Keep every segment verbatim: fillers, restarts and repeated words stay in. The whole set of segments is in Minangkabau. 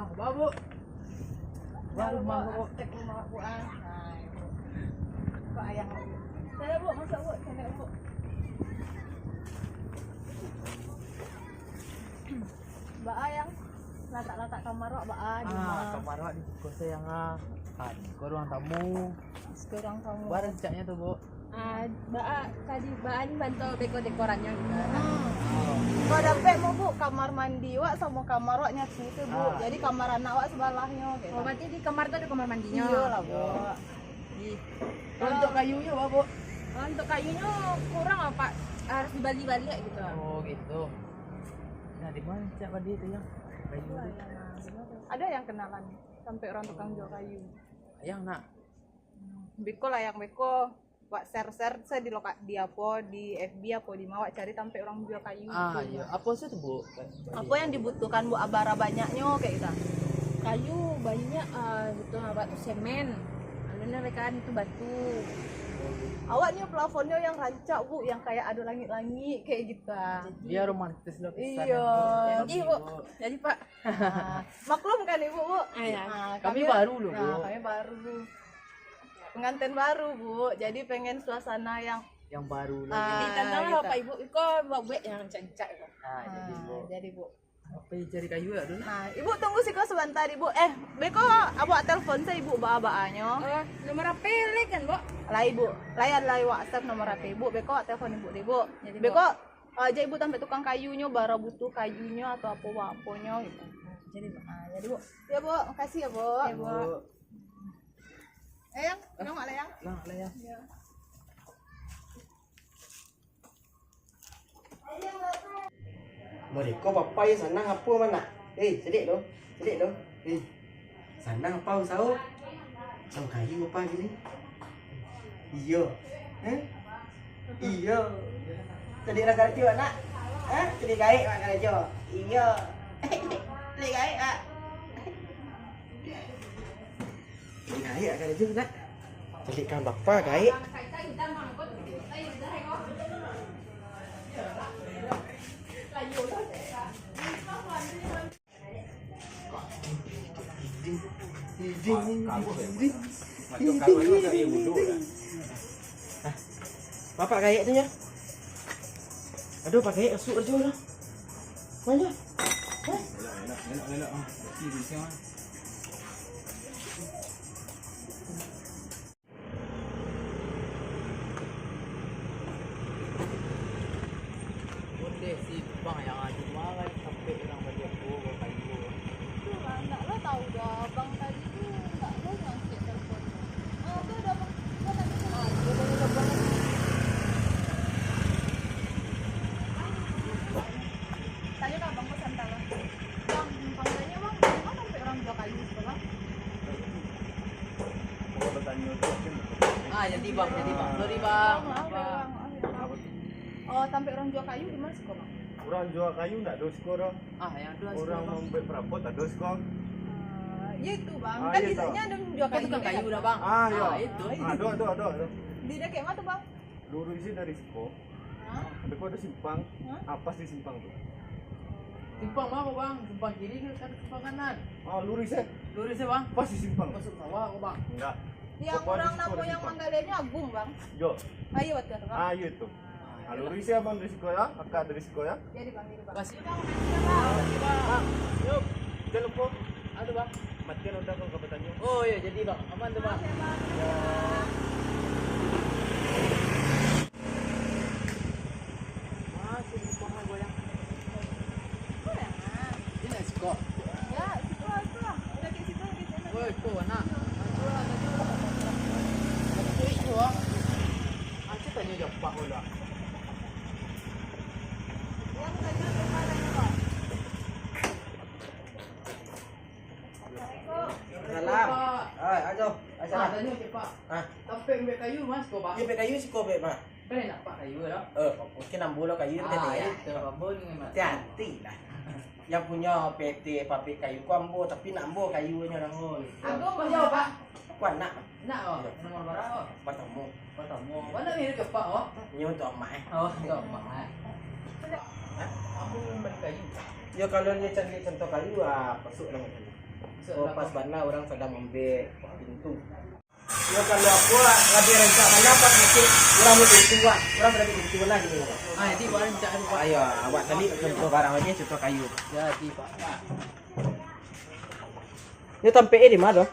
Bawa, Bu. Baru rumah, Bu. Cek rumah, Bu, ah. Nah, Bu. Kok ayah, Bu? Sana, Bu, masuk, Bu. Sana, Bu. Baa yang latak-latak kamar wak, baa di Ah, rumah? Kamar wak di siko, sayang, ah. Ah, di siko ruang tamu. Di siko ruang tamu. Baa rancaknyo tu, Bu? Ah, baa tadi, baa ni bantuak deko-dekorannyo gitu. Hmm. Oh. Kok dapek mau, Bu, kamar mandi wak samo kamar wak nyatu tu, Bu. Ah, jadi iyo. Kamar anak wak sabalahnyo gitu. Oh, berarti di kamar tu ado kamar mandinyo? Iyolah, Bu. Iyo. Ih. Kalau untuk kayunyo, Pak, Bu? Kalau untuk kayunyo kurang lah, Pak. Harus dibali baliak gitu. Oh, gitu. Nah, di mana cak tadi tu yang kayu tu? Ada yang kenalan sampai orang tukang jual kayu? Yang nak. Beko lah yang beko. Wak share-share se di loka-, di apo, di F B apo, di ma wak cari tampek urang jua kayu Ah, gitu. Iyo. Apo se tu, Bu? Apo yang dibutuhkan, Bu? Abara banyaknyo kayak gitu. Kayu banyak, ah, butuh awak tu semen. Anu ni rekan tu batu. Awak ni plafonnyo yang rancak, Bu, yang kayak ado langit-langit kayak gitu. Biar romantis lah kesannya, Iyo. Bu. Jadi, Bu. Jadi, Pak. Ah, maklum kan Ibu, Bu? Ah, ya. Ah, Kami kami baru loh, nah, Bu. Kami baru. Pengantin baru, Bu. Jadi pengen suasana yang Yang baru lagi. Ah, Jadi, tantang lah, gitu. Pak Ibu, iko buat-buat yang rancak-rancak, Pak. Ah, jadi, Ah, Bu. Jadi, Bu. Apa yang cari kayu lah dulu? Nah, Ibu tunggu siko sebentar, Ibu. Eh, beko awak telepon se Ibu baa-baanyo. Eh, nomor H P lai kan, Bu? Lai, Bu. Lai ado lai WhatsApp nomor H P Ibu. Beko awak telepon Ibu deh, Bu. Jadi, Bu. Beko, ah, aja Ibu tampek tukang kayunyo, bara butuh kayunyo atau apo-aponyo gitu. Jadi, Bu. Ah, jadi, Bu. Ya, Bu. Makasih ya, Bu. Ya, Bu. Bu. Eh, yang, nongok lah, yang. Nongok lah, yang. Ya. Mereka papa yo sanang apo, Manak? Eh, caliak tu. Caliak tu. Eh. Sanang apo usaho? Usaho kayu apo gini? Iyo. Eh? Iyo. Caliak lah karajo, Nak. Ha? Caliak gaek, Mak, karajo. Iyo. Caliak gaek, Mak. Gaek karajo, Nak. Caliak kan bapa gaek. Bapak gaek tu nyo. Aduh, pakai masuk aja lah. Mana? Hah? Ondeh si Bang yang ado marah sampai urang baliak buah kayu. Itu lah, ndak lah tahu dah abang tadi tu, ndak lah yang cek telepon. Ah, tu ada abang. Kau tanya sama. Ah, dia tanya telepon. Tanya ke abang kau santai lah. Bang, numpang tanya bang, bang, sampai orang jual kayu situ bang? Kalau bertanya tu mungkin betul. Ah, jadi bang, jadi bang. Sorry bang. Maaf, maaf, bang. Maaf, ya, bang. Apa tu? Oh, sampai orang jual kayu di mana siko bang? Orang jual kayu ndak ado siko doh. Ah, yang ado siko. Orang mambuek parabot ado siko. Ah, ya itu bang. Ah, kan ya, di sana ada menjual kayu. Kan tukang kayu dah bang. Ah, ya. Ah, itu. Ah, ado, ado, ado, ado. Di dekat mana tu bang? Lurus je dari siko. Hah? Beko ado simpang. Hah? Ah, pas di simpang tu. Simpang ma ko, Bang? Simpang kiri ke simpang kanan? Ah, lurus eh. Lurus eh, Bang? Pas di simpang. Masuk sawah ko, Bang? Indak. Yang urang namo yang manggalianyo Agung, Bang? Yo. Ah, iyo, batua tu, Bang. Ah, iyo tu. Ah, lurus eh, Bang, dari siko yo. Akak dari siko yo. Jadi, Bang, jadi, Bang. Makasih. Bang, makasih, Bang. Bang, yo. Jangan lupa. Aduh, Bang. Matian udah kalau kau bertanya. Oh, iyo, jadi, Bang. Aman tu, Bang. Oke, Bang. Yo. Masih di bawah goyang. Goyang, ah. Ini nak siko. Ya, siko, siko. Udah kayak situ, kayak situ. Woi, ko anak. Maju lah, maju lah. Woi, ko, ah. Macam tanya japak pula. Yang tanya japak, tanya, Bang. Salam. Hai, ajo. Hai, salam. Ah, tanyo, Pak. Ah. Tampek ambiak kayu, Mas, ko, Pak? Iyo, ambiak kayu siko, Pak. Kan enak, Pak, kayu, yo? Eh, mungkin ambo lo kayu tadi, yo. Ah, itu, ambo ni, Mas. Hati-hati lah. Yang punyo P T pabrik kayu ko ambo, tapi nak ambo kayunyo, Bang, oi. Ambo punyo, Pak. Ko anak. Nak, oh. Iyo. Nomor bara? Partamo. Partamo. Mana mirip jo Pak, oh? Nyo untuak amak, eh. Oh, untuak amak, eh. Hah? Ambo mambali kayu. Yo, kalau nyo cari contoh kayu, ah, pasuak lah macam ni. Oh, pas bana urang sadang mambek pintu. Yo, kalau aku lah, labiah rancak bana pas mungkin urang mambek pintu, Pak. Urang sadang pintu lah gitu. Ah, jadi Pak rancak tu, Pak. Ayo, awak tadi contoh barang aja, contoh kayu. Jadi, Pak. Yo, tampek eh di mana tu?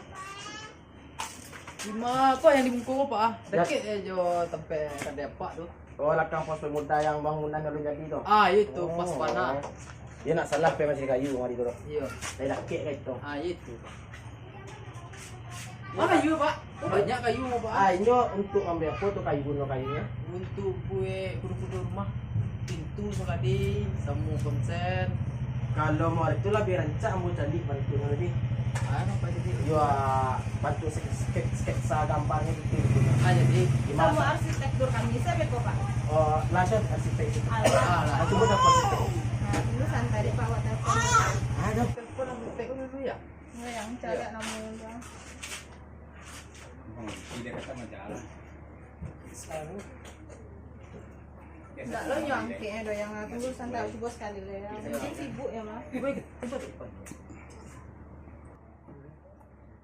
Di ma, Pak, yang di muko, Pak, ah? Ya. Dakek eh jo tampek kadai Apak tu. Oh, lakang pos pemuda yang bangunan baru jadi tu? Ah, iyo tu, pas bana. Iyo, nak salah pe masih kayu mari tu. Iyo. Dari dakek ka itu. Ah, iyo tu. Mana kayu, Pak? Oh, banyak kayu, Pak. Ah, inyo untuk ambil apa tu kayu, guno kayunyo? Untuk buek kudo-kudo rumah. Pintu sakali, samo konsen. Kalau mau itu labiah rancak, ambo cari bantuaknyo tadi. Ah, apa tadi? Yo, ah, bantuak sketsa, sketsa gambarnyo gitu. Ah, jadi? Gimana, Pak? Samo arsitektur kami, siapa ko, Pak? Oh, langsung arsitek itu. Ah, lah. Ah, tunggu, siapa arsitek? Nah, tunggu santai deh, Pak, awak telepon. Aduh. Telepon arsitek dulu ya? Enggak, yang cari nama dia. Hmm, dia kata mau jalan. Enggak lo, nyo angkek eh, do yang aku urusan tak coba sekali lah ya. Mungkin sibuk ya, Mas.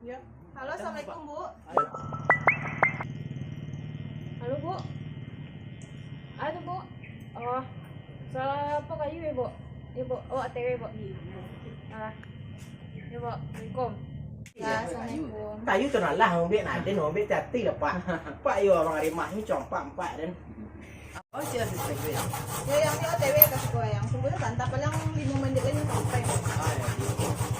Ya. Halo, assalamualaikum, Bu. Halo, Bu. Halo, Bu. Oh, salah apa kayu ya, Bu? Ya, Bu. Awak O T W, Bu. Alah. Ya, Bu. Assalamualaikum. Assalamualaikum. Kayu tu nalah, ombek naden, ombek tati lah, Pak. Pak, yo, abang Arimah ni cuma empat-empat, den. Oh, siap, siap, siap. Ya, yang ni O T W ka siko, yang sungguahnya santai, paling lima menit lagi sampai. Ah, ya, ya.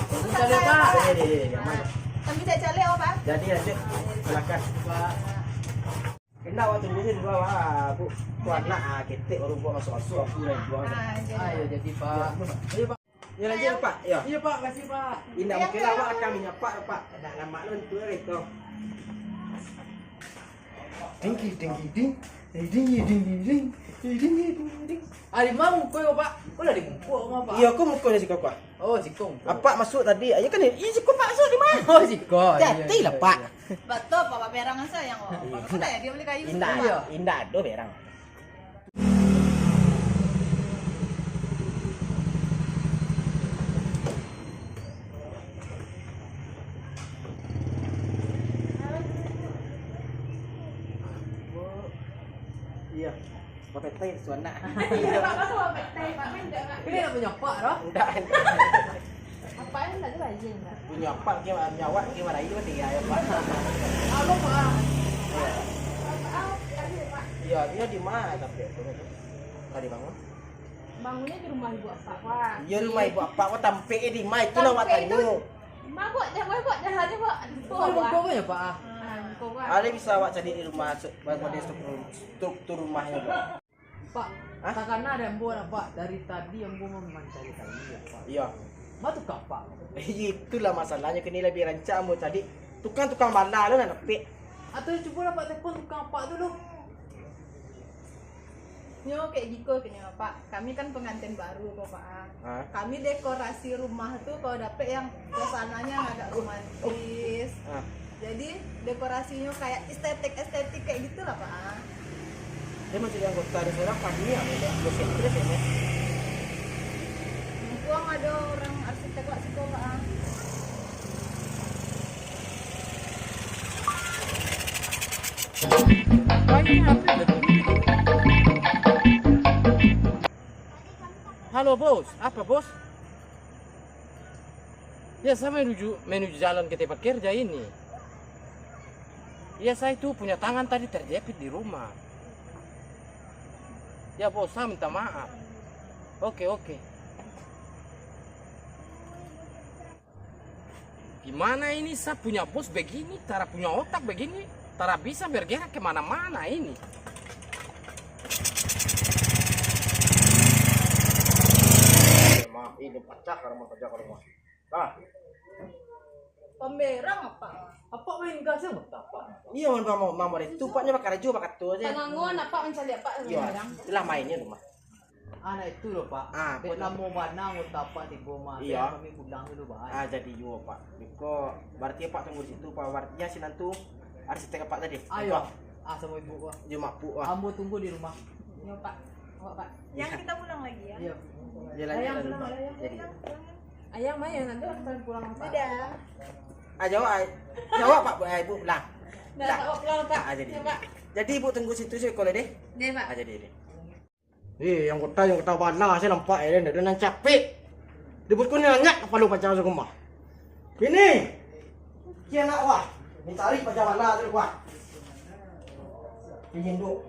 Tunggu santai, Pak. Ya, ya, ya, ya, ya. Nah, kami cari-cari, oh, Pak. Jadi, lanjut. Silakan. Pak. Indak, awak tunggu sini dulu, Pak. Bu, tu anak, ah, ketek baru buat masuk-masuk, aku dah buang. Ah, jadi. Ah, ya, jadi, Pak. Ya, Pak. Ya, lanjut, Pak. Ya. Iya, Pak. Makasih, Pak. Indak mungkin lah, Pak, kami nyapa, Pak. Indak lama lah, itu lah, itu. Ding, ding, ding, ding. Ding, ding, ding, ding, ding. Ding, ding, ding, ding, ding. Ah, di mana muko, Pak? Kok lah di muko, Pak? Iya, kok muko di siko, Pak? Oh, siko muko. Apak masuk tadi. Ayo kan, iya, siko Pak masuk di mana? Oh, siko. Iya, iya, iya. Hati-hati lah, Pak. Batua, Pak, berang asa yang, oh. Iya. Bapak tak ya, dia beli kayu. Indak, iya. Indak ado berang. Iya. Bapetai suanak. Iya, Pak, bapetai, Pak, kan jangan. Ini nak punyo apak, doh? Ndak. Apak kan ndak ado lain, Pak. Punyo apak, punyo awak, punyo marayu, mati ya, Pak. Halo, Pak. Iya. Iya, dia di mana tapi itu? Tadi bangun. Bangunnyo di rumah ibu apak, Pak. Iya, rumah ibu apak, Pak, tampek di mana? Itu lah awak tanyo. Mabok dah, mabok dah, dah, Pak. Aduh, Pak. Mabok ya, Pak? Ah, mabok, Pak. Ada bisa awak cari di rumah, su-, model struktur, struktur rumahnya, Pak. Pak, hah? Takana dek ambo lah, Pak. Dari tadi ambo mamancari kayu, Pak. Iya. Ma tukang, Pak? Itulah masalahnyo, kini labiah rancak ambo cari. Tukang-tukang bala lo nak dapek. Atau cubolah, Pak, telepon tukang Apak tu lo. Nyo kayak giko, kini, Pak. Kami kan pengantin baru ko, Pak. Ah. Kami dekorasi rumah tu kalau dapek yang suasananya yang agak romantis. Ah. Jadi, dekorasinyo kayak estetik-estetik kayak gitulah, Pak. Dia masih anggota ada seorang Fahmi ya, ya, ya, stres ya, Mas. Mumpung ada orang arsitek lah siko, Pak. Halo, Bos. Apa, Bos? Ya, saya menuju, menuju jalan ke tempat kerja ini. Ya, saya itu punya tangan tadi terjepit di rumah. Ya, Bos, saya minta maaf. Oke, oke. Gimana ini, sa punya bos begini, tara punya otak begini, tara bisa bergerak kemana-mana ini. Maaf, ini pacah kalau mau kerja kalau mau. Ah. Pamberang apak? Apak main gas yang betapa? Iya, mau, mau, mau itu, paknya bakarajo, bakato aja. Tanangon apak mancaliak apak. Iya, pamberang. Itulah mainnya rumah. Ah, nah itu loh, Pak. Ah, dek lamo bana anggota Apak tibo mah. Iya. Kami pulang dulu, Pak. Ah, jadi juo, Pak. Biko, berarti Apak tunggu di situ, Pak. Berarti ya, sinan tu arsitek Apak tadi. Ayo. Apak. Ah, sama ibu, Pak. Yo, Mak Puk, Pak. Ambo tunggu di rumah. Yo, Pak. Awak, Pak. Yang kita pulang lagi, ya? Iya. Jalan, jalan, pulang, Pak. Jalan. Jadi. Pulang, pulang. Ayang mah, ayang nanti orang pulang, Pak. Sudah. Ah, jawab, ah. Jawab, Pak, Bu, ah, Ibu pulang. Dah, Pak, pulang, Pak. Ah, jadi. Ya, Pak. Jadi, Ibu tunggu situ sajo, kalau deh. Deh, Pak. Ah, jadi, deh. Eh, yang kota, yang kota bana, saya nampak, eh, dia, dia nan capek. Dia buat kau ni hangat, kepala pacar saya rumah. Bini! Kia nak wah. Ni cari pacar bana tu, wah. Pinjam dulu.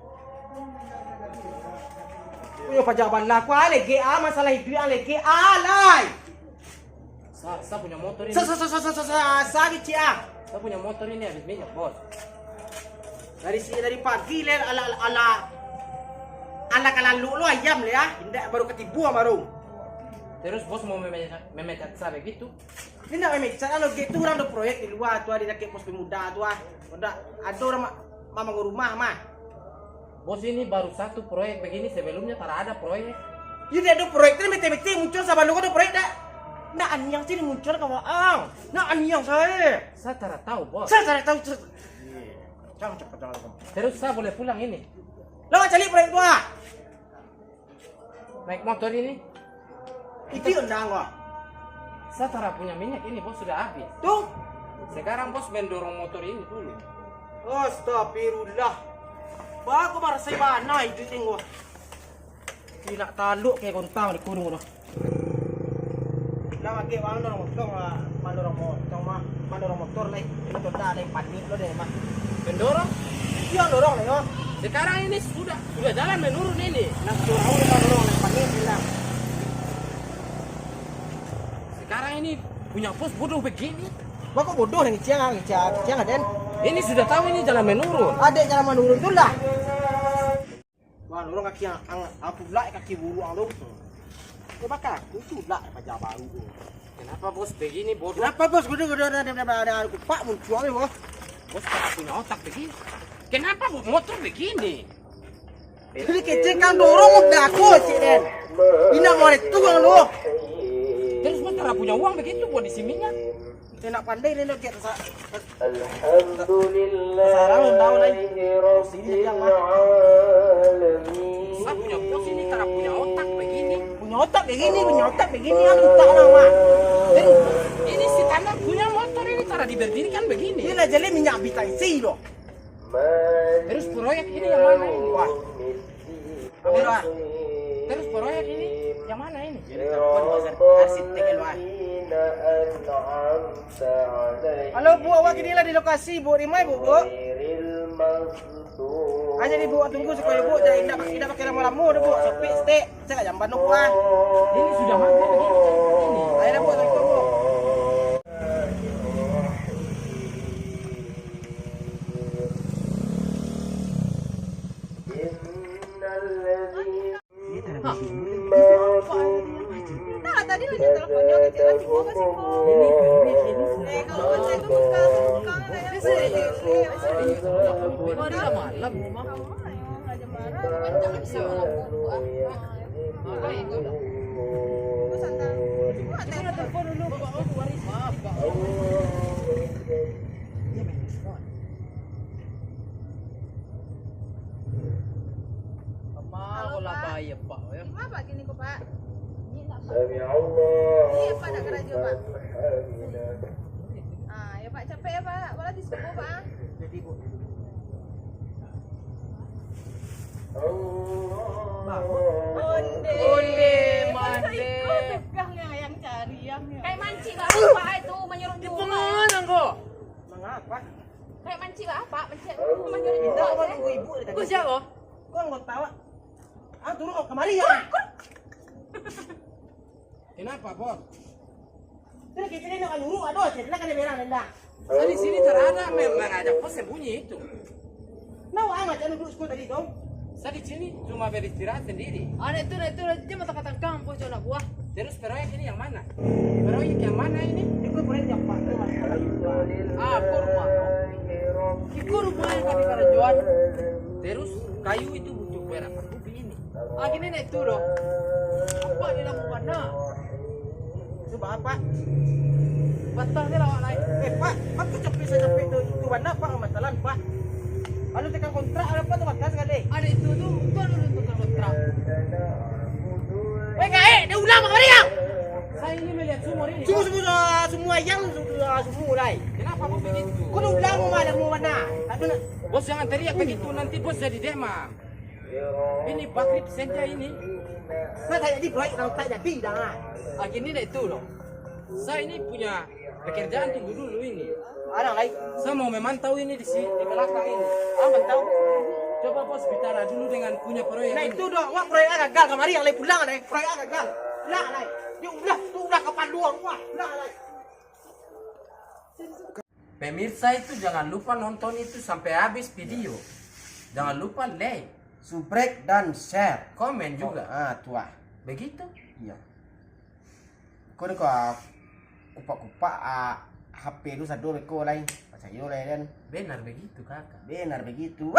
Punya pacar bana, aku ah, lagi ah, masalah hidup ah, lagi ah, lai. Sa, sa punya motor ini. Sa, sa, sa, sa, sa, sa, sa, sa, kecil ah. Sa punya motor ini habis minyak, Bos. Dari si, dari pagi, leh, ala, ala, ala, ala kalaluk lo ayam, leh, ah. Indak, baru katibuan baru. Terus Bos mau meme-, memecat sa begitu? Indak memecat, anu, gitu, urang ado proyek di lua tu, ah, di dakek pos pemuda tu, ah. Indak, ado urang ma-, mambangun rumah, mah. Bos, ini baru satu proyek begini, sebelumnya tak ada proyek. Iyo, dak ado proyek, tadi bete-bete muncul sabalun ko ado proyek dak? Nak aniang sini muncul ka waang. Nak aniang sae. Sa tak tahu, Bos. Sa tak tahu, sa-, Iya. Jangan cakap, jangan cakap. Terus sa boleh pulang ini? Lo cari proyek tu, ah. Naik motor ini? Itu yang undang, wah. Sa tara punya minyak ini, Bos, sudah habis. Tuh. Sekarang Bos mendorong motor ini dulu. Astagfirullah. Bagus marasai bana hiduik ni, wah. Tidak taluk kayak gontang di kurung tu. Lah, agak bang dorong motor lah. Mandorong motor mah, mandorong motor lai. Ini toda lai, panik lo deh mah. Mendorong? Iyo, dorong lai, yo. Sekarang ini sudah, sudah jalan menurun ini. Nah, sudah awal kita dorong lai, panik bilang. Sekarang ini punya Bos bodoh begini. Wah, kok bodoh nih, Ciang, Ciang, Ciang, Aden? Ini sudah tahu ini jalan menurun. Adek jalan menurun tu lah. Wah, dorong kaki ang, ang, ang tulak kaki buruak tu. Kau bakal aku tulak paja baru tu. Kenapa, Bos, begini, bodoh? Kenapa, Bos? Kudu, kudu, ada, ada, ada, ada kupak muncuang ni, Bos. Bos, tak punya otak begini. Kenapa, Bos, motor begini? Jadi kecil kan dorong udah aku, Cik Den. Indak mau itu, Bang, lu. Terus, Bos, tak punya uang begitu, Bos, di sininya. Dia nak pandai, dia nak kiat sa-, Alhamdulillahirabbil alamin. Sa punya Bos ini tak punya otak begini. Punya otak begini, punya otak begini, anu tak nama. Terus, ini si Tanah punya motor ini cara diberdirikan begini. Ini lah jadi minyak bita isi loh. Terus proyek ini yang mana ini? Wah. Terus, terus proyek ini yang mana ini? Jadi telepon Bos Arsitek, wah. Halo, Bu, awak kini lah di lokasi, Bu. Di mana, Bu, Bu? Ah, jadi, Bu, tunggu sajo, Bu. Jangan, indak, indak pakai lamo-lamo doh, Bu. Sopik, stek. Cak jamban tu, Bu, ah. Ini sudah mati begini. Ayo, Bu, tunggu, Bu. Nah, tadi lah dia teleponnya, kecil lah, cuma kasih kau. Eh, kalau macam itu bukan, bukan lah ya. Ini sudah malam, rumah. Jangan bisa malam, Bu, ah. Makanya itu lah. Itu ada telepon dulu, Bapak, Bapak, Bapak. Iya, main telepon. Halo, Pak. Pak, ya, Pak, ya. Di mana, Pak, kini ko, Pak? Sami'allahu Iya, Pak, nak karajo, Pak. Liman hamidah. Ah, ya, Pak, capek ya, Pak. Walau di subuh, Pak, ah. Jadi, Bu. Allah. Onde. Onde, mande. Itu tukang yang, yang cari, yang, yang. Kayak mancing lah, Pak, itu menyuruh Di jual. Penganan kok. Mangapa? Kayak mancing lah, Pak. Mancing aku mah nyuruh jual, Pak. Ibu dari tadi. Kau siapa? Kau anggota, Pak. Ah, turun, oh, kamari ya. Kenapa, Bos? Terus kita ni nak nyuruh, aduh, saya nak kena berang rendah. Saya di sini terada memang aja, Bos, sembunyi itu. Nah, wah, macam duduk sekolah tadi tu. Saya di sini cuma beristirahat sendiri. Anak itu, anak itu, dia mah tangkang-tangkang, Bos, anak buah. Terus proyek ini yang mana? Proyek yang mana ini? Itu proyek yang apa? Ah, kok rumah. Itu rumah yang kami karajoan. Terus kayu itu butuh berapa? Ah, kini nak itu doh. Apa ni lagu bana? Itu ba, Pak? Batang ni lawak lai. Eh, Pak, aku capek, saya capek tu. Itu bana, Pak, matalan, Pak. Lalu tekan kontrak, apa tu, makan sekali? Ada itu tu, tu ada tu tekan kontrak. Weh, gaek, dia ulang, Pak, mari, ah. Saya ini melihat sumur ini. Sumur, sumur, ah, sumur ayam, sumur, ah, sumur, lai. Kenapa bos begitu? Kau dah ulang mau malam mau mana? Tapi nak, Bos jangan teriak begitu, nanti bos jadi demam. Ini bakrip senja ini. Saya tak jadi proyek, kalau tak jadi dah. Ah, gini deh itu loh. Saya ini punya pekerjaan tunggu dulu ini. Ada lai. Saya mau memantau ini di sini, di belakang ini. Ah, mantau. Coba bos bicara dulu dengan punya proyek Nah ini. Itu dah, wah, proyek gagal kamari, yang lain pulang, lai, proyek gagal. Pulang, lai. Dia udah, tu udah kapan dua rumah, pulang, lai. Pemirsa itu jangan lupa nonton itu sampai habis video. Jangan lupa like, Subrek dan share. Komen juga. Ah, tu ah. Begitu. Iya. Kau ni kau ah, kupak-kupak ah, H P tu sado beko lai. Percayo lai kan. Benar begitu, Kakak. Benar begitu.